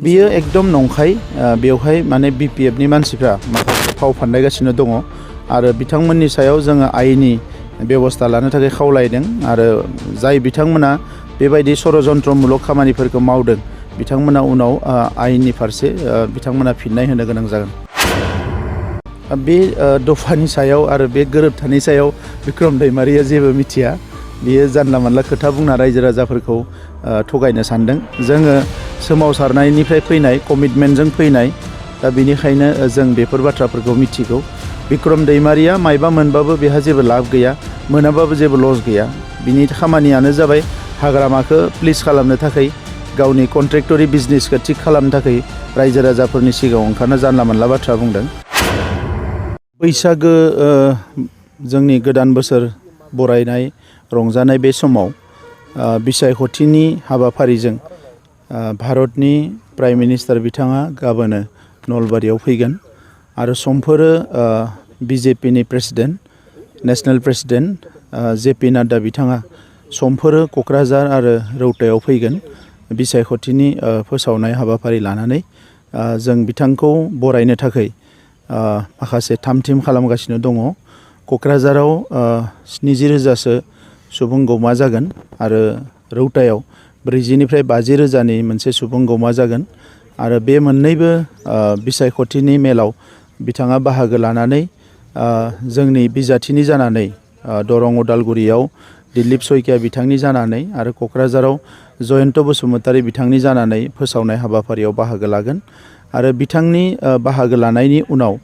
बियो एकदम नंखाय बेवहाय माने बिपिएफनि मानसिफ्रा माखासे फाव फान्दायगासिनो दङ आरो बिथांमोननि सायाव जोङो आयेननि बेबस्था लानो थाखाय खावलायदों आरो जाय बिथांमोना बेबायदि षड़यन्त्रमूलक खामानिफोरखौ मावदों बिथांमोना उनाव आयेननि फारसे बिथांमोना फिननाय होनो गोनां जागोन। बे दफानि सायाव आरो बे गोरोबथानि सायाव बिक्रम दैमारिया जेबो मिथिया। बियो जानला मानला खोथा बुंना रायजो राजाफोरखौ थगायनो सानदों। जोङो सोमावसारनायनिफ्राय फैनाय कमिटमेन्टजों फैनाय दा बेनिखायनो जों बेफोर बाथ्राफोरखौ मिथिगौ। बिक्रम दैमारिया मायबा मोनबाबो बेहा जेबो लाब गैया, मोनाबाबो जेबो लस गैया। बिनि खामानियानो जाबाय हाग्रामाखौ प्लिस खालामनो थाखाय गावनि कन्ट्रेक्टरि बिजनेसखौ थिग खालामनो थाखाय रायजो राजाफोरनि सिगाङाव ओंखारना जानला मानला बाथ्रा बुंदों। बैसागो जोंनि गोदान बोसोर बरायनाय रंजानाय बे समाव बिसायख'थिनि हाबाफारिजों भारतनि प्राइम मिनिस्टार बिथाङा गाबोनो नलबारियाव फैगोन आरो समफोरो बिजेपिनि प्रेसिडेन्ट नेशनेल प्रेसिडेन्ट जेपि नाड्डा बिथाङा समफोरो क'क्राझार आरो रौतायाव फैगोन बिसायख'थिनि फोसावनाय हाबाफारि लानानै जों बिथांखौ बरायनो थाखाय माखासे थामथिम खालामगासिनो दङ। क'क्राझाराव 70,000सो सुबुं गौमा जागोन आरो रौतायाव 40निफ्राय 50,000नि मोनसे सुबुं गौमा जागोन आरो बे मोननैबो बिसायख'थिनि मेलाव बिथाङा बाहागो लानानै जोंनि बिजाथिनि जानानै दरं उदालगुरियाव दिलीप सयकिया बिथांनि जानानै आरो क'क्राझाराव जयन्त बसुमतारी बिथांनि जानानै फोसावनाय हाबाफारियाव बाहागो लागोन आरो बिथांनि बाहागो लानायनि उनाव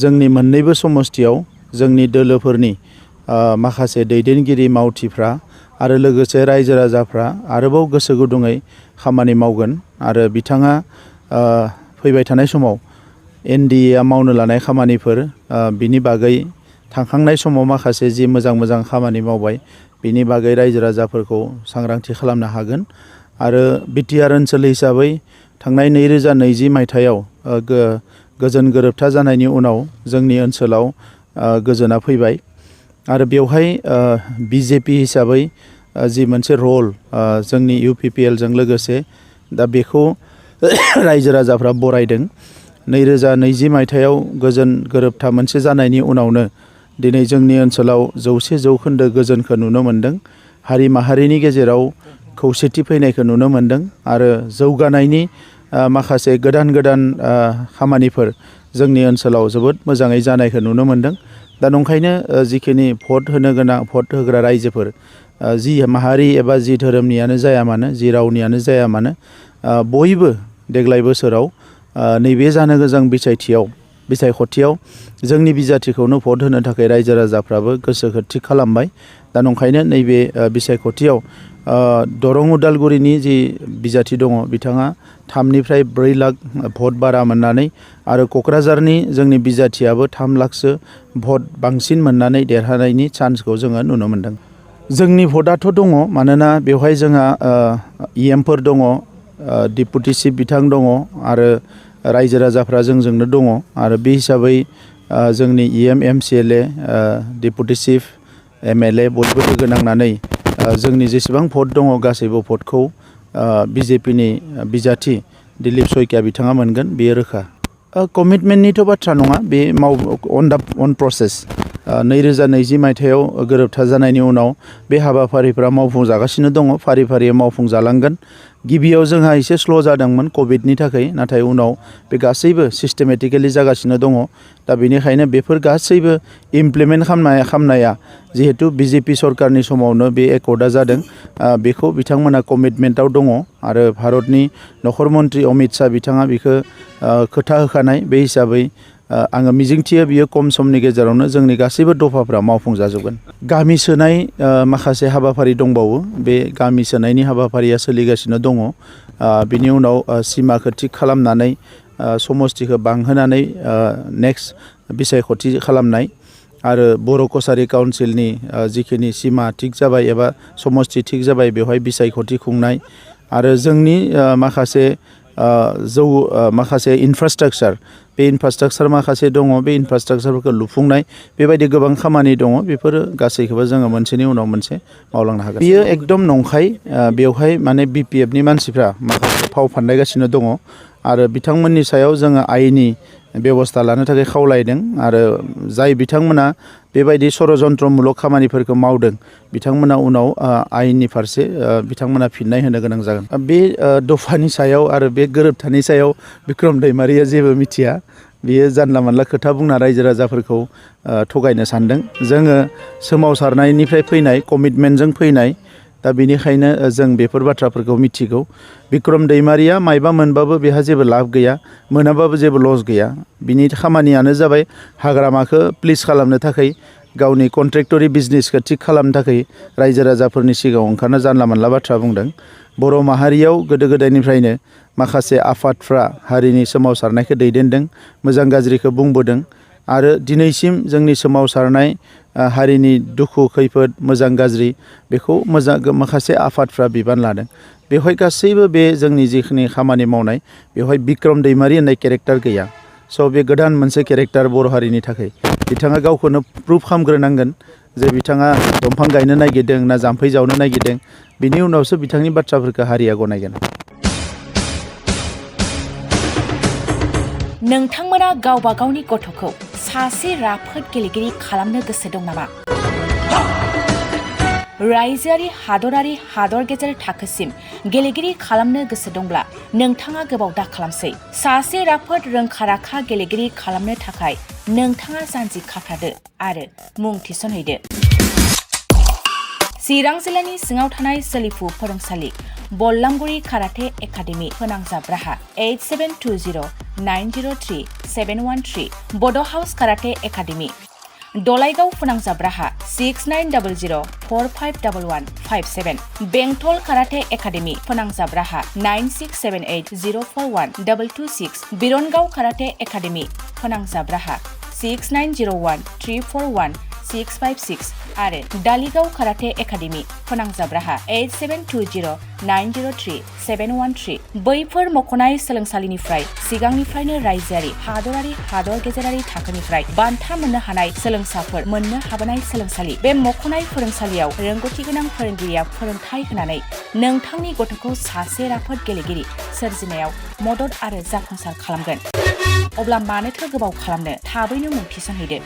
जोंनि मोननैबो समस्थियाव जोंनि दोलोफोरनि माखासे दैदेनगिरि मावथिफ्रा आरो लोगोसे रायजो राजाफ्रा आरोबाव गोसो गुदुङै खामानि मावगोन आरो बिथाङा फैबाय थानाय समाव एनडिएआ मावनो लानाय खामानिफोर बिनि बागै थांखांनाय समाव माखासे जि मोजां खामानि मावबाय बिनि बागै रायजो राजाफोरखौ सांग्रांथि खालामनो हागोन आरो बिटिआर ओनसोल हिसाबै थांनाय 2020 मायथाइयाव गोजोन गोरोबथा जानायनि उनाव जोंनि ओनसोलाव गोजोना फैबाय आरो बेवहाय बिजेपि हिसाबै जि मोनसे रल जोंनि इउपिपिएलजों लोगोसे दा बेखौ रायजो राजाफ्रा बरायदों। 2020 मायथाइयाव गोजोन गोरोबथा मोनसे जानायनि उनावनो दिनै जोंनि ओनसोलाव 100% गोजोनखौ नुनो मोन्दों। हारि माहारिनि गेजेराव खौसेथि फैनायखौ नुनो मोन्दों आरो जौगानायनि माखासे गोदान खामानिफोर जोंनि ओनसोलाव जोबोद मोजाङै जानायखौ नुनो मोन्दों। दा नंखायनो जिखिनि भट होनो गोनां भट होग्रा रायजोफोर जि माहारि एबा जि धोरोमनियानो जाया मानो जि रावनियानो जाया मानो बयबो देग्लाय बोसोराव नैबे जानो गोनां बिसायख'थियाव जोंनि बिजाथिखौनो भट होनो थाखाय रायजो राजाफ्राबो गोसोखौ थिग खालामबाय। दा नंखायनो नैबे बिसायख'थियाव दरं उदालगुरिनि जि बिजाथि दङ बिथाङा 3निफ्राय 4 लाख भट बारा मोननानै आरो क'क्राझारनि जोंनि बिजाथियाबो 3 लाखसो भट बांसिन मोननानै देरहानायनि चान्सखौ जोङो नुनो मोन्दों। जोंनि भटआथ' दङ मानोना बेवहाय जोंहा इएमफोर दङ, डिपुटि चिफ बिथां दङ आरो रायजो राजाफ्रा जोंजोंनो दङ आरो बे हिसाबै जोंनि EM MCLA deputy chief MLA बयबो लोगो नांनानै जोंनि जेसेबां भट दङ गासैबो भटखौ बिजेपिनि बिजाथि दिलीप सयकिया बिथाङा मोनगोन बेयो रोखा। कमिटमेन्टनिथ' बाथ्रा नङा, बे अन प्रसेस 2020 मायथाइयाव गोरोबथा जानायनि उनाव बे हाबाफारिफ्रा मावफुंजागासिनो दङ, फारि फारि मावफुंजालांगोन। गिबियाव जोंहा एसे स्ल' जादोंमोन कभिडनि थाखाय, नाथाय उनाव बे गासैबो सिस्टेमेटिकेलि जागासिनो दङ। दा बेनिखायनो बेफोर गासैबो इमप्लिमेन्ट खालामनाया जिहेतु बिजेपि सरकारनि समावनो बे एकर्डआ जादों, बेखौ बिथांमोना कमिटमेन्टआव दङ आरो भारतनि नखर मन्त्रि अमित शाह बिथाङा बेखौ खोथा होखानाय। बे हिसाबै आङो मिजिंथियो बियो खम समनि गेजेरावनो जोंनि गासैबो दफाफ्रा मावफुंजाजोबगोन। गामि सोनाय माखासे हाबाफारि दंबावो, बे गामि सोनायनि हाबाफारिया सोलिगासिनो दङ। बिनि उनाव सिमाखौ थिग खालामनानै समस्थिखौ बांहोनानै नेक्स्ट बिसायख'थि खालामनाय आरो बर' कसारि काउन्सिलनि जिखिनि सिमा थिग जाबाय एबा समस्ति थिग जाबाय बेवहाय बिसायख'थि खुंनाय आरो जोंनि माखासे इनफ्रास्ट्राक्चार, बे इनफ्रास्ट्राक्चार माखासे दङ, बे इनफ्रास्ट्राक्चारफोरखौ लुफुंनाय, बेबायदि गोबां खामानि दङ। बेफोरो गासैखौबो जोङो मोनसेनि उनाव मोनसे मावलांनो हागोन। बियो एकदम नंखाय। बेवहाय माने बिपिएफनि मानसिफ्रा माखासे फाव फान्दायगासिनो दङ आरो बिथांमोननि सायाव जोङो आयेननि बेबस्था लानो थाखाय खावलायदों आरो जाय बिथांमोना बेबायदि षड़यन्त्रमूलक खामानिफोरखौ मावदों बिथांमोना उनाव आयेननि फारसे बिथांमोना फिननाय होनो गोनां जागोन। बे दफानि सायाव आरो बे गोरोबथानि सायाव बिक्रम दैमारिया जेबो मिथिया। बियो जानला मानला खोथा बुंना रायजो राजाफोरखौ थगायनो सानदों। जोङो सोमावसारनायनिफ्राय फैनाय कमिटमेन्टजों फैनाय, दा बेनिखायनो जों बेफोर बाथ्राफोरखौ मिथिगौ। बिक्रम दैमारिया मायबा मोनबाबो बेहा जेबो लाब गैया, मोनाबाबो जेबो लस गैया। बिनि खामानियानो जाबाय हाग्रामाखौ प्लिस खालामनो थाखाय, गावनि कन्ट्रेक्टरि बिजनेसखौ थिग खालामनो थाखाय रायजो राजाफोरनि सिगाङाव ओंखारना जानला मानला बाथ्रा बुंदों। बर' माहारियाव गोदो गोदायनिफ्रायनो माखासे आफादफ्रा हारिनि सोमावसारनायखौ दैदेनदों, मोजां गाज्रिखौ बुंबोदों आरो दिनैसिम जोंनि सोमावसारनाय हारिनि दुखु खैफोद मोजां गाज्रि बेखौ माखासे आफादफ्रा बिबान लादों। बेवहाय गासैबो बे जोंनि जिखिनि खामानि मावनाय बेवहाय बिक्रम दैमारि होननाय केरेक्टार गैया। स' बे गोदान मोनसे केरेक्टार बर' हारिनि थाखाय बिथाङा गावखौनो प्रुभ खालामग्रोनांगोन जे बिथाङा दंफां गायनो नागिरदों ना जाम्फै जावनो नागिरदों, बिनि उनावसो बिथांनि बाथ्राफोरखौ हारिया गनायगोन। नोंथांमोना गावबा गावनि गथ'खौ सासे राफोद गेलेगिरि खालामनो गोसो दं नामा? रायजोआरि हादरारि हादर गेजेर थाखोसिम गेलेगिरि खालामनो गोसो दंब्ला नोंथाङा गोबाव दा खालामसै। सासे राफोद रोंखा राखा गेलेगिरि खालामनो थाखाय नोंथाङा जानजि खाफ्रादो आरो मुं थिसनहैदो। चिरां जिल्लानि सिङाव थानाय सोलिफु फोरोंसालि बल्लामगुरि काराटे एकाडेमि फोनांजाब राहा 8720903713 बड' हाउस काराटे एकाडेमि दलाइगाव फोनांजाब राहा 6900451157 बेंटल काराटे एकाडेमि फोनांजाब राहा 9678041226 बिरनगाव काराटे एकाडेमि फोनांजाब राहा 6901341656 आरो दालिगाव काराटे एकाडेमि फोनांजाब राहा 8720903713 बैफोर मख'नाय सोलोंसालिनिफ्राय सिगांनिफ्रायनो रायजोआरि हादरारि हादर गेजेरारि थाखोनिफ्राय बान्था मोननो हानाय सोलोंसाफोर मोननो हाबोनाय सोलोंसालि। बे मख'नाय फोरोंसालियाव रोंगौथि गोनां फोरोंगिरिया फोरोंथाय होनानै नोंथांनि गथ'खौ सासे राफोद गेलेगिरि सोरजिनायाव मदद आरो जाफुंसार खालामगोन। अब्ला मानोथो गोबाव खालामनो, थाबैनो मुं थिसनहैदो।